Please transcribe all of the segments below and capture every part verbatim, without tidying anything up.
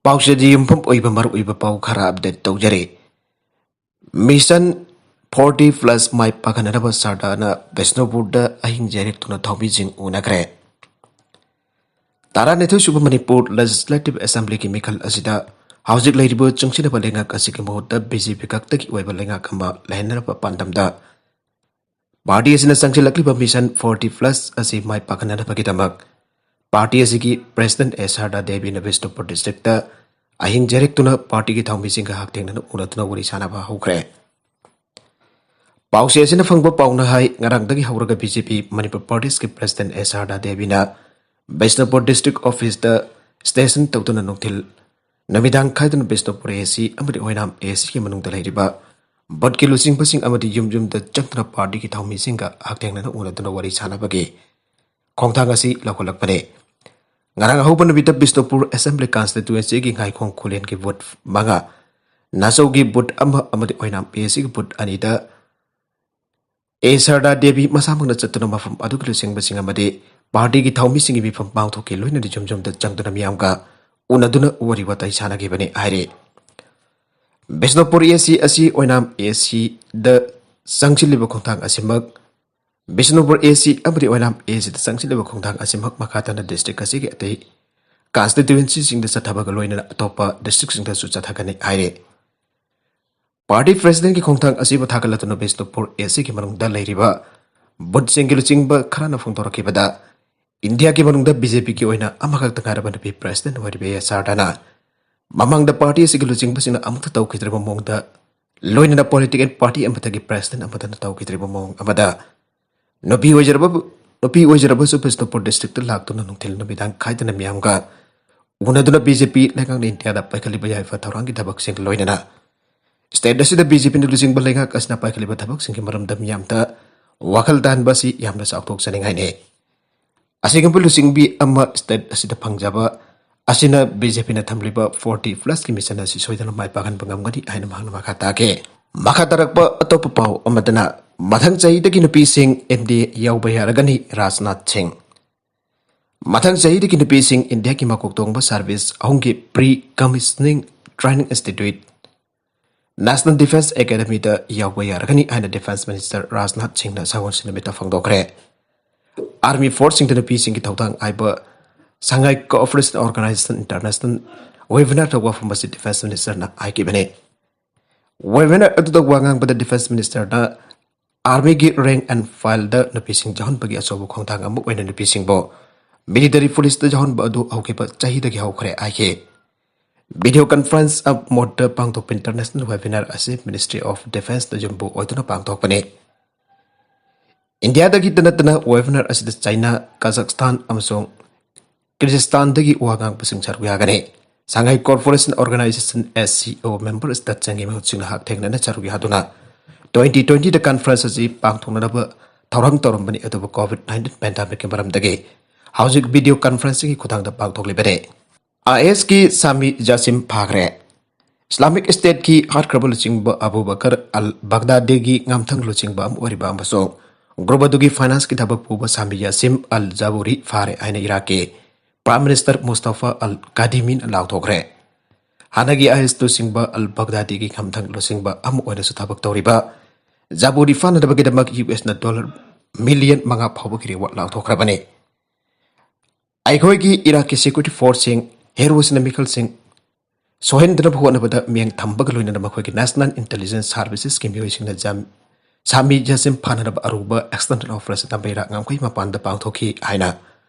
ꯄꯥꯎꯆꯦꯗ ꯌꯨꯝꯐꯝ ꯑꯣꯏꯕ ꯃꯔꯨꯑꯣꯏꯕ ꯄꯥꯎ ꯈꯔ ꯑꯞꯗꯦꯠ ꯇꯧꯖꯔꯤ꯫ ꯃꯤꯁꯟ ꯐꯣꯔꯇꯤ ꯄ꯭ꯂꯁ ꯃꯥꯏ ꯄꯥꯛꯍꯟꯅꯅꯕ ꯁꯥꯔꯗꯥꯅ ꯕꯤꯁꯅꯨꯄꯨꯔꯗ ꯑꯍꯤꯡ ꯌꯩꯔꯦꯛꯇꯨꯅ ꯊꯧꯃꯤꯁꯤꯡ ꯎꯅꯈ꯭ꯔꯦ꯫ ꯇꯔꯥꯅꯤꯊꯣꯏ ꯁꯨꯕ ꯃꯅꯤꯄꯨꯔ ꯂꯦꯖꯤꯁꯂꯦꯇꯤꯚ ꯑꯦꯁꯦꯝꯕ꯭ꯂꯤꯒꯤ ꯃꯤꯈꯜ ꯑꯁꯤꯗ ꯍꯧꯖꯤꯛ ꯂꯩꯔꯤꯕ ꯆꯨꯡꯁꯤꯟꯅꯕ ꯂꯩꯉꯥꯛ ꯑꯁꯤꯒꯤ ꯃꯍꯨꯠꯇ ꯕꯤ ꯖꯦ ꯄꯤ ꯈꯛꯇꯒꯤ ꯑꯣꯏꯕ ꯂꯩꯉꯥꯛ ꯑꯃ ꯂꯩꯍꯟꯅꯕ ꯄꯥꯟꯗꯝꯗ ꯄꯥꯔꯇꯤ ꯑꯁꯤꯅ ꯆꯪꯁꯤꯜꯂꯛꯂꯤꯕ ꯃꯤꯁꯟ ꯐꯣꯔꯇꯤ ꯄ꯭ꯂꯁ ꯑꯁꯤ ꯃꯥꯏ ꯄꯥꯛꯍꯟꯅꯕꯒꯤꯗꯃꯛ ꯄꯥꯔꯇꯤ ꯑꯁꯤꯒꯤ ꯄ꯭ꯔꯦꯁꯤꯗꯦꯟꯠ ꯑꯦ ꯁꯥꯔꯗꯥ ꯗꯦꯕꯤꯅ ꯕꯤꯁꯅꯨꯄꯨꯔ ꯗꯤꯁꯇ꯭ꯔꯤꯛꯇ ꯑꯍꯤꯡ ꯌꯩꯔꯦꯛꯇꯨꯅ ꯄꯥꯔꯇꯤꯒꯤ ꯊꯧꯃꯤꯁꯤꯡꯒ ꯍꯛꯊꯦꯡꯅꯅ ꯎꯅꯗꯨꯅ ꯋꯥꯔꯤ ꯁꯥꯅꯕ ꯍꯧꯈ꯭ꯔꯦ꯫ ꯄꯥꯎꯆꯦ ꯑꯁꯤꯅ ꯐꯪꯕ ꯄꯥꯎꯅ ꯍꯥꯏ, ꯉꯔꯥꯡꯗꯒꯤ ꯍꯧꯔꯒ ꯕꯤ ꯖꯦ ꯄꯤ ꯃꯅꯤꯄꯨꯔ ꯄ꯭ꯔꯗꯦꯁꯀꯤ ꯄ꯭ꯔꯦꯁꯤꯗꯦꯟꯠ ꯑꯦ ꯁꯥꯔꯗꯥ ꯗꯦꯕꯤꯅ ꯕꯤꯁꯅꯨꯄꯨꯔ ꯗꯤꯁꯇ꯭ꯔꯤꯛ ꯑꯣꯐꯤꯁꯇ ꯁ꯭ꯇꯦꯁꯟ ꯇꯧꯗꯨꯅ ꯅꯨꯡꯊꯤꯜ ꯅꯨꯃꯤꯗꯥꯡ ꯈꯥꯏꯗꯅ ꯕꯤꯁꯅꯨꯄꯨꯔ ꯑꯦ ꯁꯤ ꯑꯃꯗꯤ ꯑꯣꯏꯅꯥꯝ ꯑꯦ ꯁꯤꯒꯤ ꯃꯅꯨꯡꯗ ꯂꯩꯔꯤꯕ ꯚꯣꯠꯀꯤ ꯂꯨꯆꯤꯡꯕꯁꯤꯡ ꯑꯃꯗꯤ ꯌꯨꯝ ꯌꯨꯝꯗ ꯆꯪꯗꯨꯅ ꯄꯥꯔꯇꯤꯒꯤ ꯊꯧꯃꯤꯁꯤꯡꯒ ꯍꯛꯊꯦꯡꯅꯅ ꯎꯅꯗꯨꯅ ꯋꯥꯔꯤ ꯁꯥꯅꯕꯒꯤ ꯈꯣꯡꯊꯥꯡ ꯑꯁꯤ ꯂꯧꯈꯠꯂꯛꯄꯅꯤ꯫ ꯉꯔꯥꯡ ꯑꯍꯧꯕ ꯅꯨꯃꯤꯠꯇ ꯕꯤꯁꯅꯨꯄꯨꯔ ꯑꯦꯁꯦꯝꯕ꯭ꯂꯤ ꯀꯟꯁꯇꯤꯇ꯭ꯋꯦꯟꯁꯤꯒꯤ ꯉꯥꯏꯈꯣꯡ ꯈꯨꯂꯦꯟꯒꯤ ꯕꯨꯊ ꯃꯉꯥ, ꯅꯥꯆꯧꯒꯤ ꯕꯨꯊ ꯑꯃ ꯑꯃꯗꯤ ꯑꯣꯏꯅꯥꯝ ꯑꯦ ꯁꯤꯒꯤ ꯕꯨꯊ ꯑꯅꯤꯗ ꯑꯦ ꯁꯥꯔꯗꯥ ꯗꯦꯕꯤ ꯃꯁꯥꯃꯛꯅ ꯆꯠꯇꯨꯅ ꯃꯐꯝ ꯑꯗꯨꯒꯤ ꯂꯨꯆꯤꯡꯕꯁꯤꯡ ꯑꯃꯗꯤ ꯄꯥꯔꯇꯤꯒꯤ ꯊꯧꯃꯤꯁꯤꯡꯒꯤ ꯃꯤꯐꯝ ꯄꯥꯡꯊꯣꯛꯀꯦ ꯂꯣꯏꯅꯅ ꯌꯨꯝ ꯌꯨꯝꯗ ꯆꯪꯗꯨꯅ ꯃꯤꯌꯥꯝꯒ ꯎꯅꯗꯨꯅ ꯋꯥꯔꯤ ꯋꯥꯇꯥꯏ ꯁꯥꯟꯅꯈꯤꯕꯅꯤ ꯍꯥꯏꯔꯤ꯫ ꯕꯤꯁꯅꯨꯄꯨꯔ ꯑꯦ ꯁꯤ ꯑꯁꯤ ꯑꯣꯏꯅꯥꯝ ꯑꯦ ꯁꯤꯗ ꯆꯪꯁꯤꯜꯂꯤꯕ ꯈꯣꯡꯊꯥꯡ ꯑꯁꯤꯃꯛ, ꯕꯤꯁꯅꯨꯄꯨꯔ ꯑꯦ ꯁꯤ ꯑꯃꯗꯤ ꯑꯣꯏꯅꯥꯝ ꯑꯦ ꯁꯤꯗ ꯆꯪꯁꯤꯜꯂꯤꯕ ꯈꯣꯡꯊꯥꯡ ꯑꯁꯤꯃꯛ ꯃꯈꯥ ꯇꯥꯅ ꯗꯤꯁꯇ꯭ꯔꯤꯛ ꯑꯁꯤꯒꯤ ꯑꯇꯩ ꯀꯟꯁꯇꯤꯇ꯭ꯋꯦꯟꯁꯤꯁꯤꯡꯗ ꯆꯠꯊꯕꯒ ꯂꯣꯏꯅꯅ ꯑꯇꯣꯞꯄ ꯗꯤꯁꯇ꯭ꯔꯤꯛꯁꯤꯡꯗꯁꯨ ꯆꯠꯊꯒꯅꯤ ꯍꯥꯏꯔꯤ꯫ ꯄꯥꯔꯇꯤ ꯄ꯭ꯔꯦꯁꯤꯗꯦꯟꯠꯀꯤ ꯈꯣꯡꯊꯥꯡ ꯑꯁꯤꯕꯨ ꯊꯥꯒꯠꯂꯗꯨꯅ ꯕꯤꯁꯅꯨꯄꯨꯔ ꯑꯦ ꯁꯤꯒꯤ ꯃꯅꯨꯡꯗ ꯂꯩꯔꯤꯕ ꯕꯨꯊꯁꯤꯡꯒꯤ ꯂꯨꯆꯤꯡꯕ ꯈꯔꯅ ꯐꯣꯡꯗꯣꯔꯛꯈꯤꯕꯗ, ꯏꯟꯗꯤꯌꯥꯒꯤ ꯃꯅꯨꯡꯗ ꯕꯤ ꯖꯦ ꯄꯤꯒꯤ ꯑꯣꯏꯅ ꯑꯃꯈꯛꯇ ꯉꯥꯏꯔꯕ ꯅꯨꯄꯤ ꯄ꯭ꯔꯦꯁꯤꯗꯦꯟꯠ ꯑꯣꯏꯔꯤꯕ ꯑꯦ ꯁꯥꯔꯗꯥꯅ ꯃꯃꯥꯡꯗ ꯄꯥꯔꯇꯤ ꯑꯁꯤꯒꯤ ꯂꯨꯆꯤꯡꯕꯁꯤꯡꯅ ꯑꯃꯨꯛꯇ ꯇꯧꯈꯤꯗ꯭ꯔꯤꯕ ꯃꯑꯣꯡꯗ, ꯂꯣꯏꯅꯅ ꯄꯣꯂꯤꯇꯤꯀꯦꯜ ꯄꯥꯔꯇꯤ ꯑꯃꯠꯇꯒꯤ ꯄ꯭ꯔꯦꯁꯤꯗꯦꯟꯠ ꯑꯃꯠꯇꯅ ꯇꯧꯈꯤꯗ꯭ꯔꯤꯕ ꯃꯑꯣꯡ ꯑꯃꯗ, ꯅꯨꯄꯤ ꯑꯣꯏꯖꯔꯕ, ꯅꯨꯄꯤ ꯑꯣꯏꯖꯔꯕꯁꯨ ꯕꯤꯁꯅꯨꯄꯨꯔ ꯗꯤꯁꯇ꯭ꯔꯤꯛꯇ ꯂꯥꯛꯇꯨꯅ ꯅꯨꯡꯊꯤꯜ ꯅꯨꯃꯤꯗꯥꯡ ꯈꯥꯏꯗꯅ ꯃꯤꯌꯥꯝꯒ ꯎꯅꯗꯨꯅ ꯕꯤ ꯖꯦ ꯄꯤ ꯂꯩꯉꯥꯛꯅ ꯏꯟꯗꯤꯌꯥꯗ ꯄꯥꯏꯈꯠꯂꯤꯕ ꯌꯥꯏꯐ ꯊꯧꯔꯥꯡꯒꯤ ꯊꯕꯛꯁꯤꯡ ꯂꯣꯏꯅꯅ ꯁ꯭ꯇꯦꯠ ꯑꯁꯤꯗ ꯕꯤ ꯖꯦ ꯄꯤꯅ ꯂꯨꯆꯤꯡꯕ ꯂꯩꯉꯥꯛ ꯑꯁꯤꯅ ꯄꯥꯏꯈꯠꯂꯤꯕ ꯊꯕꯛꯁꯤꯡꯒꯤ ꯃꯔꯝꯗ ꯃꯤꯌꯥꯝꯗ ꯋꯥꯈꯜ ꯇꯥꯍꯟꯕ ꯑꯁꯤ ꯌꯥꯝꯅ ꯆꯥꯎꯊꯣꯛꯆꯅꯤꯡꯉꯥꯏꯅꯤ꯫ ꯑꯁꯤꯒꯨꯝꯕ ꯂꯨꯆꯤꯡꯕꯤ ꯑꯃ ꯁ꯭ꯇꯦꯠ ꯑꯁꯤꯗ ꯐꯪꯖꯕ ꯑꯁꯤꯅ ꯕꯤ ꯖꯦ ꯄꯤꯅ ꯊꯝꯂꯤꯕ ꯐꯣꯔꯇꯤ ꯄ꯭ꯂꯁꯀꯤ ꯃꯤꯁꯟ ꯑꯁꯤ ꯁꯣꯏꯗꯅ ꯃꯥꯏ ꯄꯥꯛꯍꯟꯕ ꯉꯝꯒꯅꯤ ꯍꯥꯏꯅ ꯃꯍꯥꯛꯅ ꯃꯈꯥ ꯇꯥꯈꯤ꯫ ꯃꯈꯥ ꯇꯥꯔꯛꯄ ꯑꯇꯣꯞꯄ ꯄꯥꯎ ꯑꯃꯗꯅ, ꯃꯊꯪ ꯆꯍꯤꯗꯒꯤ ꯅꯨꯄꯤꯁꯤꯡ ꯑꯦꯟ ꯗꯤ ꯑꯦ ꯌꯥꯎꯕ ꯌꯥꯔꯒꯅꯤ, ꯔꯥꯖꯅꯥꯊ ꯁꯤꯡ꯫ ꯃꯊꯪ ꯆꯍꯤꯗꯒꯤ ꯅꯨꯄꯤꯁꯤꯡ ꯏꯟꯗꯤꯌꯥꯒꯤ ꯃꯀꯣꯛ ꯊꯣꯡꯕ ꯁꯥꯔꯚꯤꯁ ꯑꯍꯨꯝꯒꯤ pre commissioning training institute national defence ꯑꯦꯀꯥꯗꯃꯤꯗ ꯌꯥꯎꯕ ꯌꯥꯔꯒꯅꯤ ꯍꯥꯏꯅ ꯗꯤꯐꯦꯟꯁ ꯃꯤꯅꯤꯁꯇꯔ ꯔꯥꯖꯅꯥꯊ ꯁꯤꯡꯅ ꯁꯒꯣꯜꯁꯦꯟ ꯅꯨꯃꯤꯠꯇ ꯐꯣꯡꯗꯣꯛꯈ꯭ꯔꯦ꯫ ꯑꯥꯔꯃꯤ ꯐꯣꯔꯁꯁꯤꯡꯗ ꯅꯨꯄꯤꯁꯤꯡꯒꯤ ꯊꯧꯗꯥꯡ ꯍꯥꯏꯕ ꯁꯉꯥꯏ ꯀꯣꯑꯣꯄꯔꯦꯁꯟ ꯑꯣꯔꯒꯅꯥꯏꯖꯦꯁꯟ ꯏꯟꯇꯔꯅꯦꯁꯅꯦꯜ ꯋꯦꯕꯤꯅꯥꯔꯗ ꯋꯥꯐꯝ ꯑꯁꯤ ꯗꯤꯐꯦꯟꯁ ꯃꯤꯅꯤꯁꯇꯔꯅ ꯍꯥꯏꯈꯤꯕꯅꯤ꯫ ꯋꯦꯕꯤꯅꯥꯔ ꯑꯗꯨꯗ ꯋꯥ ꯉꯥꯡꯕꯗ ꯗꯤꯐꯦꯟꯁ ꯃꯤꯅꯤꯁꯇꯔꯅ ꯑꯥꯔꯃꯤꯒꯤ ꯔꯦꯡ ꯑꯦꯟ ꯐꯥꯏꯜꯗ ꯅꯨꯄꯤꯁꯤꯡ ꯌꯥꯎꯍꯟꯕꯒꯤ ꯑꯆꯧꯕ ꯈꯣꯡꯊꯥꯡ ꯑꯃ ꯑꯣꯏꯅ ꯅꯨꯄꯤꯁꯤꯡꯕꯨ ꯃꯤꯂꯤꯇꯔꯤ ꯄꯨꯂꯤꯁꯇ ꯌꯥꯎꯍꯟꯕ ꯑꯗꯨ ꯍꯧꯈꯤꯕ ꯆꯍꯤꯗꯒꯤ ꯍꯧꯈ꯭ꯔꯦ ꯍꯥꯏꯈꯤ꯫ ꯚꯤꯗꯤꯑꯣ ꯀꯟꯐꯔꯦꯟꯁ ꯑꯞ ꯃꯣꯗꯇ ꯄꯥꯡꯊꯣꯛꯄ ꯏꯟꯇꯔꯅꯦꯁꯅꯦꯜ ꯋꯦꯕꯤꯅꯥꯔ ꯑꯁꯤ ꯃꯤꯅꯤꯁꯇ꯭ꯔꯤ ꯑꯣꯐ ꯗꯤꯐꯦꯟꯁꯅ ꯌꯨꯝꯕꯨ ꯑꯣꯏꯗꯨꯅ ꯄꯥꯡꯊꯣꯛꯄꯅꯤ꯫ ꯏꯟꯗꯤꯌꯥꯗꯒꯤꯇ ꯅꯠꯇꯅ ꯋꯦꯕꯤꯅꯥꯔ ꯑꯁꯤꯗ ꯆꯥꯏꯅꯥ, ꯀꯥꯖꯥꯈꯁꯇꯥꯟ ꯑꯃꯁꯨꯡ ꯀꯤꯔꯒꯤꯖꯁꯇꯥꯟꯗꯒꯤ ꯋꯥ ꯉꯥꯡꯕꯁꯤꯡ ꯁꯔꯨꯛ ꯌꯥꯒꯅꯤ꯫ ꯁꯉꯥꯏ ꯀꯣꯑꯣꯄꯔꯦꯁꯟ ꯑꯣꯔꯒꯅꯥꯏꯖꯦꯁꯟ, SCO, ꯃꯦꯝꯕꯔ ꯁ꯭ꯇꯦꯠꯁꯤꯡꯒꯤ ꯃꯍꯨꯠꯁꯤꯡꯅ ꯍꯛꯊꯦꯡꯅꯅ ꯁꯔꯨꯛ ꯌꯥꯗꯨꯅ twenty twenty conference ꯑꯁꯤ ꯄꯥꯡꯊꯣꯛꯅꯅꯕ ꯊꯧꯔꯥꯡ ꯇꯧꯔꯝꯕꯅꯤ, ꯑꯗꯨꯕꯨ COVID nineteen pandemicꯀꯤ ꯃꯔꯝꯗꯒꯤ ꯍꯧꯖꯤꯛ ꯚꯤꯗꯤꯑꯣ ꯀꯟꯐꯔꯦꯟꯁꯤꯡꯒꯤ ꯈꯨꯠꯊꯥꯡꯗ ꯄꯥꯡꯊꯣꯛꯂꯤꯕꯅꯤ꯫ ISꯀꯤ ꯁꯥꯃꯤ ꯖꯥꯁꯤꯝ ꯐꯥꯈ꯭ꯔꯦ꯫ ꯏꯁꯂꯥꯃꯤꯛ ꯁ꯭ꯇꯦꯠꯀꯤ ꯍꯥꯠꯈ꯭ꯔꯕ ꯂꯨꯆꯤꯡꯕ ꯑꯕꯨ ꯕꯀꯔ ꯑꯜ ꯕꯒꯗꯥꯗꯤꯒꯤ ꯉꯝꯊꯪ ꯂꯨꯆꯤꯡꯕ ꯑꯃ ꯑꯣꯏꯔꯤꯕ ꯑꯃꯁꯨꯡ ꯒ꯭ꯔꯨꯞ ꯑꯗꯨꯒꯤ ꯐꯥꯏꯅꯥꯟꯁꯀꯤ ꯊꯕꯛ ꯄꯨꯕ ꯁꯥꯃꯤ ꯌꯥꯁꯤꯝ ꯑꯜ ꯖꯥꯕꯨꯔꯤ ꯐꯥꯔꯦ ꯍꯥꯏꯅ ꯏꯔꯥꯛꯀꯤ ꯄ꯭ꯔꯥꯏꯝ ꯃꯤꯅꯤꯁꯇꯔ ꯃꯨꯁꯇꯐꯥ ꯑꯜ ꯀꯥꯗꯤꯃꯤꯅ ꯂꯥꯎꯊꯣꯛꯈ꯭ꯔꯦ꯫ ꯍꯥꯟꯅꯒꯤ IS ꯂꯨꯆꯤꯡꯕ ꯑꯜ ꯕꯒꯗꯥꯗꯤꯒꯤ ꯉꯝꯊꯪ ꯂꯨꯆꯤꯡꯕ ꯑꯃ ꯑꯣꯏꯅꯁꯨ ꯊꯕꯛ ꯇꯧꯔꯤꯕ ꯖꯥꯕꯨꯔꯤ ꯐꯥꯅꯅꯕꯒꯤꯗꯃꯛ USꯅ ꯗꯣꯂꯔ ꯃꯤꯂꯤꯌꯟ ꯃꯉꯥ ꯐꯥꯎꯕꯒꯤ ꯔꯤꯋꯥꯔꯗ ꯂꯥꯎꯊꯣꯛꯈ꯭ꯔꯕꯅꯤ꯫ ꯑꯩꯈꯣꯏꯒꯤ ꯏꯔꯥꯛꯀꯤ ꯁꯦꯀ꯭ꯌꯨꯔꯤꯇꯤ ꯐꯣꯔꯁꯁꯤꯡ ꯍꯦꯔꯣꯁꯤꯅ ꯃꯤꯈꯜꯁꯤꯡ ꯁꯣꯏꯍꯟꯗꯅꯕ ꯍꯣꯠꯅꯕꯗ ꯃꯤꯠꯌꯦꯡ ꯊꯝꯕꯒ ꯂꯣꯏꯅꯅ ꯃꯈꯣꯏꯒꯤ ꯅꯦꯁꯅꯦꯜ ꯏꯟꯇꯦꯂꯤꯖꯦꯟꯁ ꯁꯥꯔꯚꯤꯁꯦꯁꯀꯤ ꯃꯤꯑꯣꯏꯁꯤꯡꯅ ꯖꯥꯝ-, ꯁꯥꯃꯤ ꯖꯥꯁꯤꯝ ꯐꯥꯅꯅꯕ ꯑꯔꯨꯕ ꯑꯦꯛꯁꯇꯔꯅꯦꯜ ꯑꯣꯄꯔꯦꯁꯟ ꯑꯃ ꯏꯔꯥꯛ ꯉꯝꯈꯩ ꯃꯄꯥꯟꯗ ꯄꯥꯡꯊꯣꯛꯈꯤ ꯍꯥꯏꯅ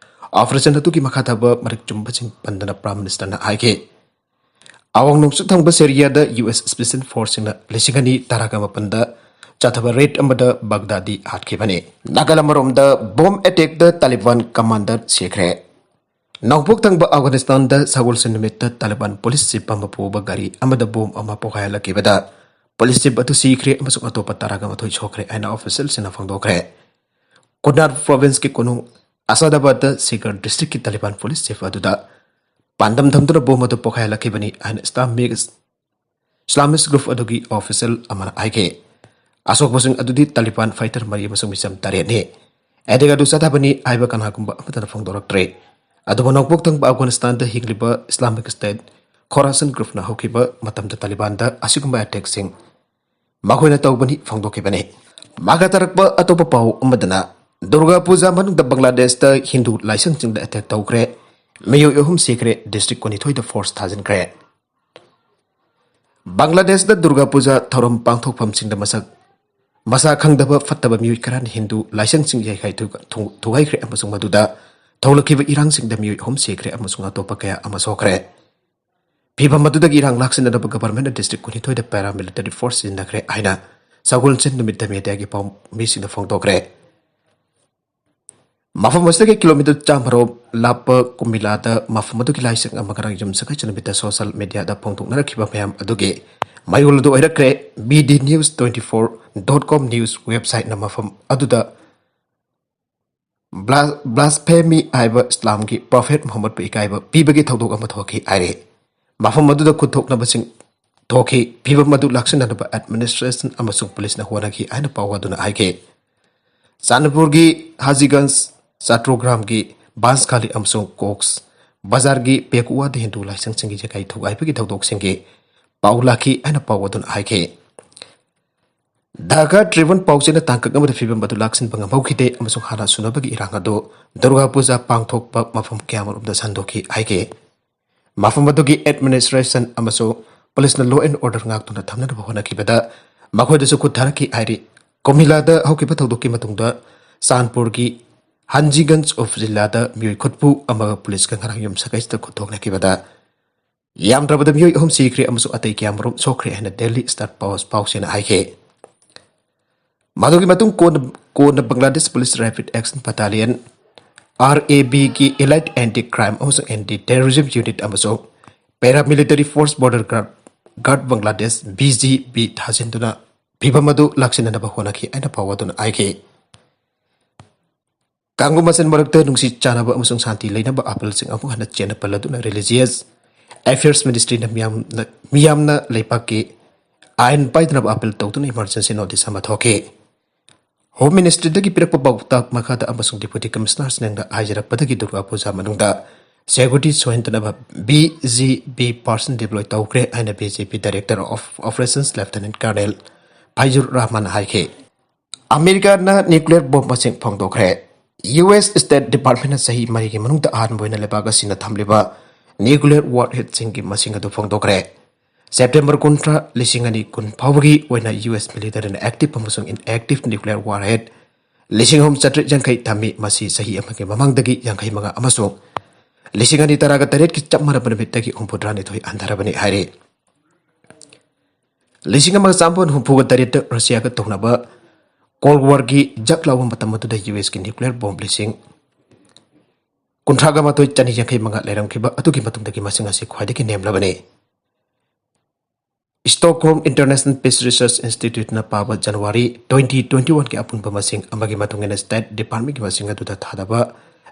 ꯑꯣꯄꯔꯦꯁꯟ ꯑꯗꯨꯒꯤ ꯃꯈꯥ ꯊꯥꯕ ꯃꯔꯤꯛ ꯆꯨꯝꯕꯁꯤꯡ ꯄꯟꯗꯅ ꯄ꯭ꯔꯥꯏꯝ ꯃꯤꯅꯤꯁꯇꯔꯅ ꯍꯥꯏꯈꯤ꯫ ꯑꯋꯥꯡ ꯅꯣꯡꯆꯨꯞ ꯊꯪꯕ ꯁꯤꯔꯤꯌꯥꯗ US ꯁ꯭ꯄꯦꯁꯤꯌꯦꯜ ꯐꯣꯔꯁꯁꯤꯡꯅ ꯂꯤꯁꯤꯡ ꯑꯅꯤ ꯇꯔꯥꯒ ꯃꯥꯄꯟꯗ ꯆꯠꯊꯕ ꯔꯦꯗ ꯑꯃꯗ ꯕꯒꯗꯥꯗꯤ ꯍꯥꯠꯈꯤꯕꯅꯤ꯫ ꯅꯥꯒꯥꯂꯦꯟ ꯑꯃꯔꯣꯝꯗ ꯕꯣꯝ ꯑꯦꯇꯦꯛꯇ ꯇꯥꯂꯤꯕꯥꯟ ꯀꯃꯥꯟꯗꯔ ꯁꯤꯈ꯭ꯔꯦ꯫ ꯅꯣꯡꯄꯣꯛ ꯊꯪꯕ ꯑꯐꯒꯥꯅꯤꯁꯇꯥꯟꯗ ꯁꯒꯣꯜꯁꯦꯟ ꯅꯨꯃꯤꯠꯇ ꯇꯥꯂꯤꯕꯥꯟ ꯄꯨꯂꯤꯁ ꯆꯤꯞ ꯑꯃ ꯄꯨꯕ ꯒꯥꯔꯤ ꯑꯃꯗ ꯕꯣꯝ ꯑꯃ ꯄꯣꯈꯥꯏꯍꯜꯂꯛꯈꯤꯕꯗ ꯄꯨꯂꯤꯁ ꯆꯤꯞ ꯑꯗꯨ ꯁꯤꯈ꯭ꯔꯦ ꯑꯃꯁꯨꯡ ꯑꯇꯣꯞꯄ ꯇꯔꯥꯒ ꯃꯥꯊꯣꯏ ꯁꯣꯛꯈ꯭ꯔꯦ ꯍꯥꯏꯅ ꯑꯣꯐꯤꯁꯤꯌꯦꯜꯁꯤꯡꯅ ꯐꯣꯡꯗꯣꯛꯈ꯭ꯔꯦ꯫ ꯀꯨꯟꯗꯥꯔ ꯄ꯭ꯔꯣꯚꯤꯟꯁꯀꯤ ꯀꯣꯅꯨꯡ ꯑꯁꯥꯗꯥꯕꯥꯗꯇ ꯁꯤꯀꯔ ꯗꯤꯁꯇ꯭ꯔꯤꯛꯀꯤ ꯇꯥꯂꯤꯕꯥꯟ ꯄꯨꯂꯤꯁ ꯆꯤꯐ ꯑꯗꯨꯗ ꯄꯥꯟꯗꯝ ꯊꯝꯗꯨꯅ ꯕꯣꯝ ꯑꯗꯨ ꯄꯣꯈꯥꯏꯍꯜꯂꯛꯈꯤꯕꯅꯤ ꯍꯥꯏꯅ ꯏꯁꯂꯥꯃꯤꯛ, ꯏꯁꯂꯥꯃꯤꯁ ꯒ꯭ꯔꯨꯞ ꯑꯗꯨꯒꯤ ꯑꯣꯐꯤꯁꯤꯌꯦꯜ ꯑꯃꯅ ꯍꯥꯏꯈꯤ꯫ ꯑꯁꯣꯛꯄꯁꯤꯡ ꯑꯗꯨꯗꯤ ꯇꯥꯂꯤꯕꯥꯟ ꯐꯥꯏꯇꯔ ꯃꯔꯤ ꯑꯃꯁꯨꯡ ꯃꯤꯆꯝ ꯇꯔꯦꯠꯅꯤ꯫ ꯑꯦꯇꯦꯛ ꯑꯗꯨ ꯆꯠꯊꯕꯅꯤ ꯍꯥꯏꯕ ꯀꯅꯥꯒꯨꯝꯕ ꯑꯃꯠꯇꯅ ꯐꯣꯡꯗꯣꯔꯛꯇ꯭ꯔꯤ꯫ ꯑꯗꯨꯕꯨ ꯅꯣꯡꯄꯣꯛ ꯊꯪꯕ ꯑꯐꯒꯥꯅꯤꯁꯇꯥꯟꯗ ꯍꯤꯡꯂꯤꯕ ꯏꯁꯂꯥꯃꯤꯛ ꯁ꯭ꯇꯦꯠ ꯈꯣꯔꯥꯁꯟ ꯒ꯭ꯔꯨꯞꯅ ꯍꯧꯈꯤꯕ ꯃꯇꯝꯗ ꯇꯥꯂꯤꯕꯥꯟꯗ ꯑꯁꯤꯒꯨꯝꯕ ꯑꯦꯇꯦꯛꯁꯤꯡ ꯃꯈꯣꯏꯅ ꯇꯧꯕꯅꯤ ꯐꯣꯡꯗꯣꯛꯈꯤꯕꯅꯤ꯫ ꯃꯈꯥ ꯇꯥꯔꯛꯄ ꯑꯇꯣꯞꯄ ꯄꯥꯎ ꯑꯃꯗꯅ, ꯗꯨꯔꯒꯥ ꯄꯨꯖꯥ ꯃꯅꯨꯡꯗ ꯕꯪꯒ꯭ꯂꯥꯗꯦꯁꯇ ꯍꯤꯟꯗꯨ ꯂꯥꯏꯁꯪꯁꯤꯡꯗ ꯑꯦꯇꯦꯛ ꯇꯧꯈ꯭ꯔꯦ, ꯃꯤꯑꯣꯏ ꯑꯍꯨꯝ ꯁꯤꯈ꯭ꯔꯦ, ꯗꯤꯁꯇ꯭ꯔꯤꯛ ꯀꯨꯟꯅꯤꯊꯣꯏꯗ ꯐꯣꯔꯁ ꯊꯥꯖꯤꯟꯈ꯭ꯔꯦ꯫ ꯕꯪꯒ꯭ꯂꯥꯗꯦꯁꯇ ꯗꯨꯔꯒꯥ ꯄꯨꯖꯥ ꯊꯧꯔꯝ ꯄꯥꯡꯊꯣꯛꯐꯝꯁꯤꯡꯗ ꯃꯁꯛ ꯃꯁꯥ ꯈꯪꯗꯕ ꯐꯠꯇꯕ ꯃꯤꯑꯣꯏ ꯈꯔꯅ ꯍꯤꯟꯗꯨ ꯂꯥꯏꯁꯪꯁꯤꯡ ꯌꯩꯈꯥꯏ ꯊꯨ-, ꯊꯨ-, ꯊꯨꯒꯥꯏꯈ꯭ꯔꯦ ꯑꯃꯁꯨꯡ ꯃꯗꯨꯗ ꯊꯣꯛꯂꯛꯈꯤꯕ ꯏꯔꯥꯡꯁꯤꯡꯗ ꯃꯤꯑꯣꯏ ꯑꯍꯨꯝ ꯁꯤꯈ꯭ꯔꯦ ꯑꯃꯁꯨꯡ ꯑꯇꯣꯞꯄ ꯀꯌꯥ ꯑꯃ ꯁꯣꯛꯈ꯭ꯔꯦ꯫ ꯐꯤꯚꯝ ꯑꯗꯨꯗꯒꯤ ꯏꯔꯥꯡ ꯂꯥꯛꯁꯤꯟꯅꯅꯕ ꯒꯚꯔꯟꯃꯦꯟꯠꯅ ꯗꯤꯁꯇ꯭ꯔꯤꯛ ꯀꯨꯟꯅꯤꯊꯣꯏꯗ ꯄꯦꯔꯥꯃꯤꯂꯤꯇꯔꯤ ꯐꯣꯔꯁ ꯁꯤꯖꯤꯟꯅꯈ꯭ꯔꯦ ꯍꯥꯏꯅ ꯁꯒꯣꯜꯁꯦꯟ ꯅꯨꯃꯤꯠꯇ ꯃꯤꯗꯤꯌꯥꯒꯤ ꯄꯥꯎꯃꯤꯁꯤꯡꯅ ꯐꯣꯡꯗꯣꯛꯈ꯭ꯔꯦ꯫ ꯃꯐꯝ ꯑꯁꯤꯗꯒꯤ ꯀꯤꯂꯣꯃꯤꯇꯔ ꯆꯥꯝꯃꯔꯣꯝ ꯂꯥꯞꯄ ꯀꯨꯃꯤꯂꯥꯗ ꯃꯐꯝ ꯑꯗꯨꯒꯤ ꯂꯥꯏꯁꯪ ꯑꯃ ꯉꯔꯥꯡ ꯌꯨꯝꯁꯀꯩꯁ ꯅꯨꯃꯤꯠꯇ ꯁꯣꯁꯤꯌꯦꯜ ꯃꯤꯗꯤꯌꯥꯗ ꯐꯣꯡꯗꯣꯛꯅꯔꯛꯈꯤꯕ ꯃꯌꯥꯝ ꯑꯗꯨꯒꯤ ꯃꯌꯣꯜ ꯑꯗꯨ ꯑꯣꯏꯔꯛꯈ꯭ꯔꯦ꯫ B D news twenty four dot com news ꯋꯦꯕꯁꯥꯏꯠꯅ ꯃꯐꯝ ꯑꯗꯨꯗ ꯕ꯭ꯂꯥ-, ꯕ꯭ꯂꯥꯁꯐꯦꯃꯤ ꯍꯥꯏꯕ ꯏꯁꯂꯥꯝꯒꯤ ꯄ꯭ꯔꯣꯐꯦꯠ ꯃꯨꯍꯝꯃꯗꯄꯨ ꯏꯀꯥꯏꯕ ꯄꯤꯕꯒꯤ ꯊꯧꯗꯣꯛ ꯑꯃ ꯊꯣꯛꯈꯤ ꯍꯥꯏꯔꯤ꯫ ꯃꯐꯝ ꯑꯗꯨꯗ ꯈꯨꯠ ꯊꯣꯛꯅꯕꯁꯤꯡ ꯊꯣꯛꯈꯤ꯫ ꯐꯤꯚꯝ ꯑꯗꯨ ꯂꯥꯛꯁꯤꯟꯅꯅꯕ ꯑꯦꯗꯃꯤꯅꯤꯁꯇ꯭ꯔꯦꯁꯟ ꯑꯃꯁꯨꯡ ꯄꯨꯂꯤꯁꯅ ꯍꯣꯠꯅꯈꯤ ꯍꯥꯏꯅ ꯄꯥꯎ ꯑꯗꯨꯅ ꯍꯥꯏꯈꯤ꯫ ꯆꯥꯟꯗꯄꯨꯔꯒꯤ ꯍꯥꯖꯤꯒꯟꯖ, ꯆꯥꯇ꯭ꯔꯨꯒ꯭ꯔꯥꯝꯒꯤ ꯕꯥꯟꯁꯈꯥꯂꯤ ꯑꯃꯁꯨꯡ ꯀꯣꯛꯁ ꯕꯖꯥꯔꯒꯤ ꯄꯦꯀꯨꯋꯥꯗ ꯍꯤꯟꯗꯨ ꯂꯥꯏꯁꯪꯁꯤꯡꯒꯤ ꯌꯩꯈꯥꯏ ꯊꯨꯒꯥꯏꯕꯒꯤ ꯊꯧꯗꯣꯛꯁꯤꯡꯒꯤ ꯄꯥꯎ ꯂꯥꯛꯈꯤ ꯍꯥꯏꯅ ꯄꯥꯎ ꯑꯗꯨꯅ ꯍꯥꯏꯈꯤ꯫ ꯙꯥꯀꯥ ꯇ꯭ꯔꯤꯕꯨꯟ ꯄꯥꯎꯆꯦꯅ ꯇꯥꯡꯀꯛ ꯑꯃꯗ ꯐꯤꯚꯝ ꯑꯗꯨ ꯂꯥꯛꯁꯤꯟꯕ ꯉꯝꯍꯧꯈꯤꯗꯦ ꯑꯃꯁꯨꯡ ꯍꯥꯟꯅ ꯁꯨꯅꯕꯒꯤ ꯏꯔꯥꯡ ꯑꯗꯨ ꯗꯨꯔꯒꯥ ꯄꯨꯖꯥ ꯄꯥꯡꯊꯣꯛꯄ ꯃꯐꯝ ꯀꯌꯥꯃꯔꯣꯝꯗ ꯁꯟꯗꯣꯛꯈꯤ ꯍꯥꯏꯈꯤ꯫ ꯃꯐꯝ ꯑꯗꯨꯒꯤ ꯑꯦꯗꯃꯤꯅꯤꯁꯇ꯭ꯔꯦꯁꯟ ꯑꯃꯁꯨꯡ ꯄꯨꯂꯤꯁꯅ law and order ꯉꯥꯛꯇꯨꯅ ꯊꯝꯅꯅꯕ ꯍꯣꯠꯅꯈꯤꯕꯗ ꯃꯈꯣꯏꯗꯁꯨ ꯈꯨꯠ ꯊꯥꯔꯛꯈꯤ ꯍꯥꯏꯔꯤ꯫ ꯀꯣꯃꯤꯂꯥꯗ ꯍꯧꯈꯤꯕ ꯊꯧꯗꯣꯛꯀꯤ ꯃꯇꯨꯡꯗ ꯆꯥꯟꯄꯨꯔꯒꯤ ꯍꯟꯖꯤꯒꯟꯖ ꯎꯞ ꯖꯤꯂꯥꯗ ꯃꯤꯑꯣꯏ ꯈꯨꯠꯄꯨ ꯑꯃꯒ ꯄꯨꯂꯤꯁꯀ ꯉꯔꯥꯡ ꯌꯨꯝꯁꯀꯩꯁꯇ ꯈꯨꯠ ꯊꯣꯛꯅꯈꯤꯕꯗ ꯌꯥꯝꯗ꯭ꯔꯕꯗ ꯃꯤꯑꯣꯏ ꯑꯍꯨꯝ ꯁꯤꯈ꯭ꯔꯦ ꯑꯃꯁꯨꯡ ꯑꯇꯩ ꯀꯌꯥꯃꯔꯨꯝ ꯁꯣꯛꯈ꯭ꯔꯦ ꯍꯥꯏꯅ ꯗꯦꯜꯂꯤ ꯁ꯭ꯇꯥꯔ ꯄꯣꯁ ꯄꯥꯎꯆꯦꯅ ꯍꯥꯏꯈꯤ꯫ ꯃꯗꯨꯒꯤ ꯃꯇꯨꯡ ꯀꯣꯟꯅ, ꯀꯣꯟꯅ Bangladesh police rapid action battalion, R A ꯕꯤꯒꯤ ꯏꯂꯥꯏꯠ ꯑꯦꯟꯇꯤ ꯀ꯭ꯔꯥꯏꯝ ꯑꯃꯁꯨꯡ ꯑꯦꯟꯇꯤ ꯇꯦꯔꯣꯔꯤꯖꯝ ꯌꯨꯅꯤꯠ ꯑꯃꯁꯨꯡ paramilitary force border guard, guard Bangladesh, B G B, ꯊꯥꯖꯤꯟꯗꯨꯅ ꯐꯤꯚꯝ ꯑꯗꯨ ꯂꯥꯛꯁꯤꯟꯅꯅꯕ ꯍꯣꯠꯅꯈꯤ ꯍꯥꯏꯅ ꯄꯥꯎ ꯑꯗꯨꯅ ꯍꯥꯏꯈꯤ꯫ ꯀꯥꯡꯕꯨ ꯃꯁꯦꯟ ꯃꯔꯛꯇ ꯅꯨꯡꯁꯤ ꯆꯥꯟꯅꯕ ꯑꯃꯁꯨꯡ ꯁꯥꯟꯇꯤ ꯂꯩꯅꯕ ꯑꯥꯄꯤꯜꯁꯤꯡ ꯑꯃꯨꯛ ꯍꯟꯅ ꯆꯦꯟꯅ ꯄꯜꯂꯗꯨꯅ ꯔꯤꯂꯤꯖꯤꯌꯁ ꯑꯦꯐꯤꯌꯔꯁ ꯃꯤꯅꯤꯁꯇ꯭ꯔꯤꯅ ꯃꯤꯌꯥꯝꯅ, ꯃꯤꯌꯥꯝꯅ ꯂꯩꯄꯥꯛꯀꯤ ꯑꯥꯏꯟ ꯄꯥꯏꯗꯅꯕ ꯑꯥꯄꯤꯜ ꯇꯧꯗꯨꯅ ꯏꯃꯔꯖꯦꯟꯁꯤ ꯅꯣꯇꯤꯁ ꯑꯃ ꯊꯣꯛꯈꯤ꯫ Home Ministry ꯗꯒꯤ ꯄꯤꯔꯛꯄ ꯄꯥꯎꯇꯥꯛ ꯃꯈꯥꯗ ꯑꯃꯁꯨꯡ Deputy Commissioner ꯁꯤꯡꯅ ꯍꯥꯏꯖꯔꯛꯄꯗꯒꯤ ꯗꯨꯔꯒꯥ ꯄꯨꯖꯥ ꯃꯅꯨꯡꯗ security ꯁꯣꯏꯍꯟꯗꯅꯕ B G B personnel deploy ꯇꯧꯈ꯭ꯔꯦ ꯍꯥꯏꯅ B J P Director of Operations Lieutenant Colonel ꯐꯩꯖꯨꯔ ꯔꯍꯃꯟꯅ ꯍꯥꯏꯈꯤ꯫ ꯑꯃꯦꯔꯤꯀꯥꯅ nuclear bomb ꯃꯁꯤꯡ ꯐꯣꯡꯗꯣꯛꯈ꯭ꯔꯦ꯫ U S State Department ꯅ ꯆꯍꯤ ꯃꯔꯤꯒꯤ ꯃꯅꯨꯡꯗ ꯑꯍꯥꯟꯕ ꯑꯣꯏꯅ ꯂꯩꯕꯥꯛ ꯑꯁꯤꯅ ꯊꯝꯂꯤꯕ nuclear warhead ꯁꯤꯡꯒꯤ ꯃꯁꯤꯡ ꯑꯗꯨ ꯐꯣꯡꯗꯣꯛꯈ꯭ꯔꯦ꯫ September ꯀꯨꯟꯊ꯭ꯔꯥ, ꯂꯤꯁꯤꯡ ꯑꯅꯤ ꯀꯨꯟ ꯐꯥꯎꯕꯒꯤ ꯑꯣꯏꯅ U S military ꯅ active ꯑꯃꯁꯨꯡ inactive nuclear warhead ꯂꯤꯁꯤꯡ ꯑꯍꯨꯝ ꯆꯥꯇ꯭ꯔꯦꯠ ꯌꯥꯡꯈꯩ ꯊꯝꯃꯤ꯫ ꯃꯁꯤ ꯆꯍꯤ ꯑꯃꯒꯤ ꯃꯃꯥꯡꯗꯒꯤ ꯌꯥꯡꯈꯩ ꯃꯉꯥ ꯑꯃꯁꯨꯡ ꯂꯤꯁꯤꯡ ꯑꯅꯤ ꯇꯔꯥꯒ ꯇꯔꯦꯠꯀꯤ ꯆꯞ ꯃꯥꯟꯅꯕ ꯅꯨꯃꯤꯠꯇꯒꯤ ꯍꯨꯝꯐꯨꯇꯔꯥꯅꯤꯊꯣꯏ ꯍꯟꯊꯔꯕꯅꯤ ꯍꯥꯏꯔꯤ꯫ ꯂꯤꯁꯤꯡ ꯑꯃꯒ ꯆꯥꯃꯥꯄꯟ ꯍꯨꯝꯐꯨꯒ ꯇꯔꯦꯠꯇ ꯔꯁꯤꯌꯥꯒ ꯇꯧꯅꯕ Cold War ꯒꯤ ꯖꯛ ꯂꯥꯎꯕ ꯃꯇꯝ ꯑꯗꯨꯗ U S ꯀꯤ nuclear bomb ꯂꯤꯁꯤꯡ ꯀꯨꯟꯊ꯭ꯔꯥꯒ ꯃꯥꯊꯣꯏ ꯆꯅꯤ ꯌꯥꯡꯈꯩ ꯃꯉꯥ ꯂꯩꯔꯝꯈꯤꯕ ꯑꯗꯨꯒꯤ ꯃꯇꯨꯡꯗꯒꯤ ꯃꯁꯤꯡ ꯑꯁꯤ ꯈ꯭ꯋꯥꯏꯗꯒꯤ ꯅꯦꯝꯂꯕꯅꯤ꯫ Stockholm International Peace Research Institute ꯅ ꯄꯥꯕ January twenty twenty-one ꯒꯤ ꯑꯄꯨꯟꯕ ꯃꯁꯤꯡ ꯑꯃꯒꯤ ꯃꯇꯨꯡ ꯏꯟꯅ State Department ꯀꯤ ꯃꯁꯤꯡ ꯑꯗꯨꯗ ꯊꯥꯗꯕ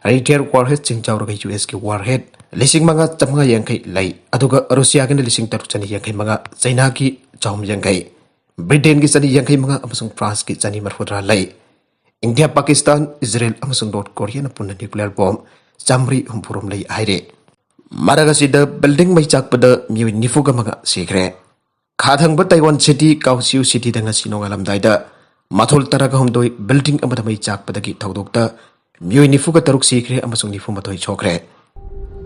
nuclear warhead ꯁꯤꯡ ꯌꯥꯎꯔꯒ U S ꯀꯤ warhead ꯂꯤꯁꯤꯡ ꯃꯉꯥ ꯆꯥꯃꯉꯥ ꯌꯥꯡꯈꯩ ꯂꯩ, ꯑꯗꯨꯒ ꯔꯨꯁꯤꯌꯥꯒꯤꯅ ꯂꯤꯁꯤꯡ ꯇꯔꯨꯛ ꯆꯅꯤ ꯌꯥꯡꯈꯩ ꯃꯉꯥ, ꯆꯩꯅꯥꯒꯤ ꯆꯍꯨꯝ ꯌꯥꯡꯈꯩ, ꯕ꯭ꯔꯤꯇꯦꯟꯒꯤ ꯆꯅꯤ ꯌꯥꯡꯈꯩ ꯃꯉꯥ ꯑꯃꯁꯨꯡ ꯐ꯭ꯔꯥꯟꯁꯀꯤ ꯆꯅꯤ ꯃꯔꯤꯐꯨꯇꯔꯥ ꯂꯩ꯫ ꯏꯟꯗꯤꯌꯥ, ꯄꯥꯀꯤꯁꯇꯥꯟ, ꯏꯖꯔꯦꯜ ꯑꯃꯁꯨꯡ ꯅꯣꯔꯠ ꯀꯣꯔꯤꯌꯥꯅ ꯄꯨꯟꯅ nuclear bomb ꯆꯥꯃꯔꯤ ꯍꯨꯝꯐꯨꯔꯣꯝ ꯂꯩ ꯍꯥꯏꯔꯦ꯫ ꯃꯔꯛ ꯑꯁꯤꯗ building ꯃꯩ ꯆꯥꯛꯄꯗ ꯃꯤꯑꯣꯏ ꯅꯤꯐꯨꯒ ꯃꯉꯥ ꯁꯤꯈ꯭ꯔꯦ꯫ ꯈꯥ ꯊꯪꯕ ꯇꯥꯏꯋꯥꯟ city ꯀꯥꯎꯁꯤꯌꯨ cityꯗ ꯉꯁꯤ ꯅꯣꯡꯉꯥꯜꯂꯝꯗꯥꯏꯗ ꯃꯊꯣꯜ ꯇꯔꯥꯒ ꯍꯨꯝꯗꯣꯏ building ꯑꯃꯗ ꯃꯩ ꯆꯥꯛꯄꯗꯒꯤ ꯊꯧꯗꯣꯛꯇ ꯃꯤꯑꯣꯏ ꯅꯤꯐꯨꯒ ꯇꯔꯨꯛ ꯁꯤꯈ꯭ꯔꯦ ꯑꯃꯁꯨꯡ ꯅꯤꯐꯨ ꯃꯥꯊꯣꯏ ꯁꯣꯛꯈ꯭ꯔꯦ꯫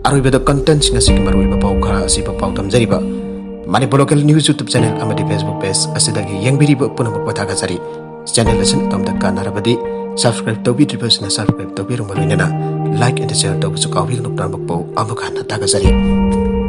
ꯑꯔꯣꯏꯕꯗ content ꯁꯤꯡ ꯑꯁꯤꯒꯤ ꯃꯔꯨꯑꯣꯏꯕ ꯄꯥꯎ ꯈꯔ ꯑꯁꯤꯕꯨ ꯄꯥꯎꯗꯝꯖꯔꯤꯕ Manipur Local News YouTube channel ꯑꯃꯗꯤ Facebook page ꯑꯁꯤꯗꯒꯤ ꯌꯦꯡꯕꯤꯔꯤꯕ ꯄꯨꯝꯅꯃꯛꯄꯨ ꯊꯥꯒꯠꯆꯔꯤ꯫ Channel ꯑꯁꯤ ꯑꯗꯣꯝꯗ ꯀꯥꯟꯅꯔꯕꯗꯤ subscribe ꯇꯧꯕꯤꯗ꯭ꯔꯤꯕꯁꯤꯡꯅ subscribe ꯇꯧꯕꯤꯔꯝꯕ ꯂꯣꯏꯅꯅ like and share ꯇꯧꯕꯁꯨ ꯀꯥꯎꯕꯤꯒꯅꯨ꯫ ꯄꯨꯝꯅꯃꯛꯄꯨ ꯑꯃꯨꯛ ꯍꯟꯅ ꯊꯥꯒꯠꯆꯔꯤ꯫